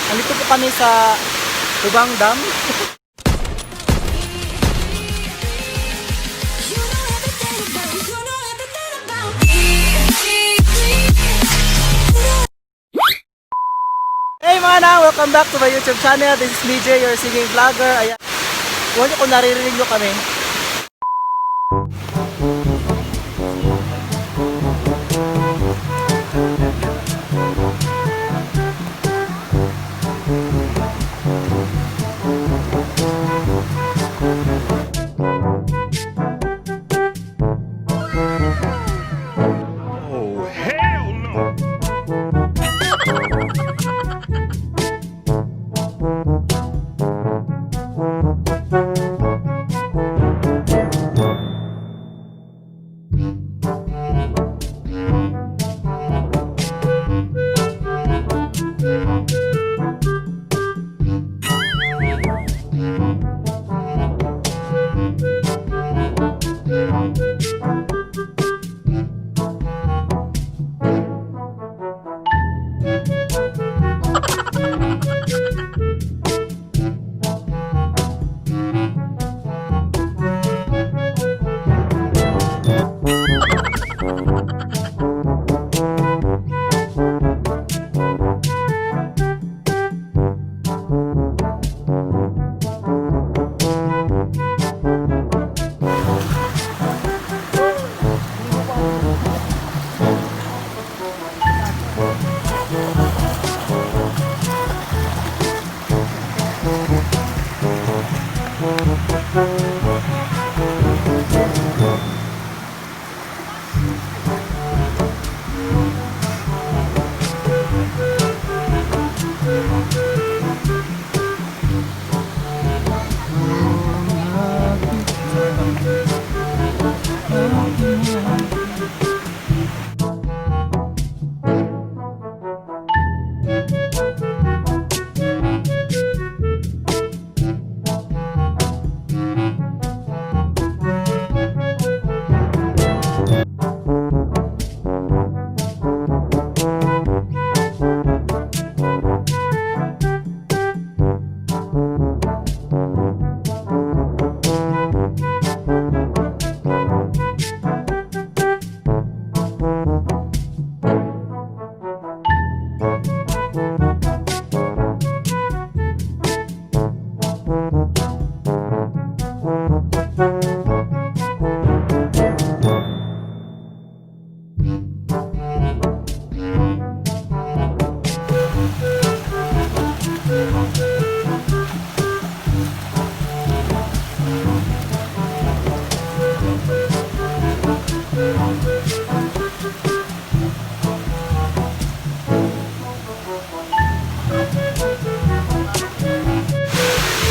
Andito po kami sa Lubang Dam. You know everything about you know everything about me. Hey mga na! Welcome back to my YouTube channel. This is DJ, your singing vlogger. Ayan. Huwag niyo kung naririnig niyo kami. Oh, hell no!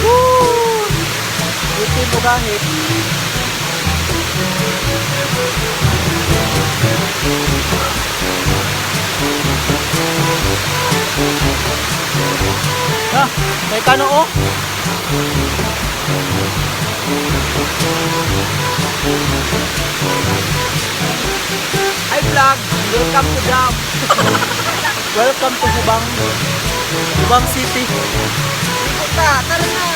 Woo! Buti mo kahit. Ah, may kano oh. Hi vlog! Welcome to Dam! Welcome to Hubang Hubang City. Punta! Tara na!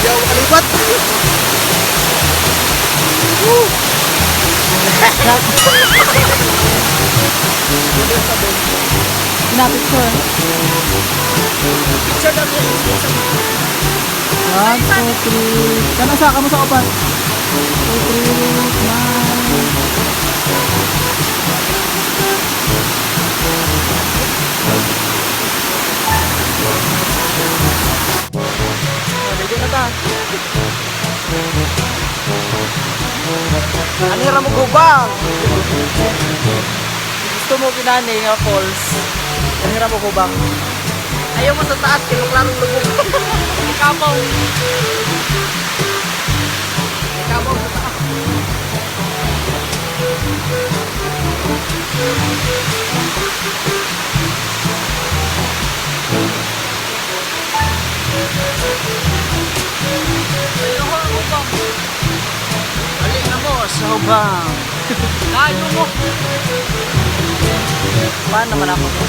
Yo, kalibat. Woo! Pina-picture. Picture lang yun. 1, 2, 3. Kano sa kamo sa upat? 2, 3, 9. Medyo na ta. Ano yung mo gubang? Gusto mo kinani nga falls. Ano mo gubang? Ayaw mo sa taas, kaya klarong lubog. Ikabaw. Ikabaw sa taas. Balik na mo sa hubang. Layo mo. Paano naman ako to?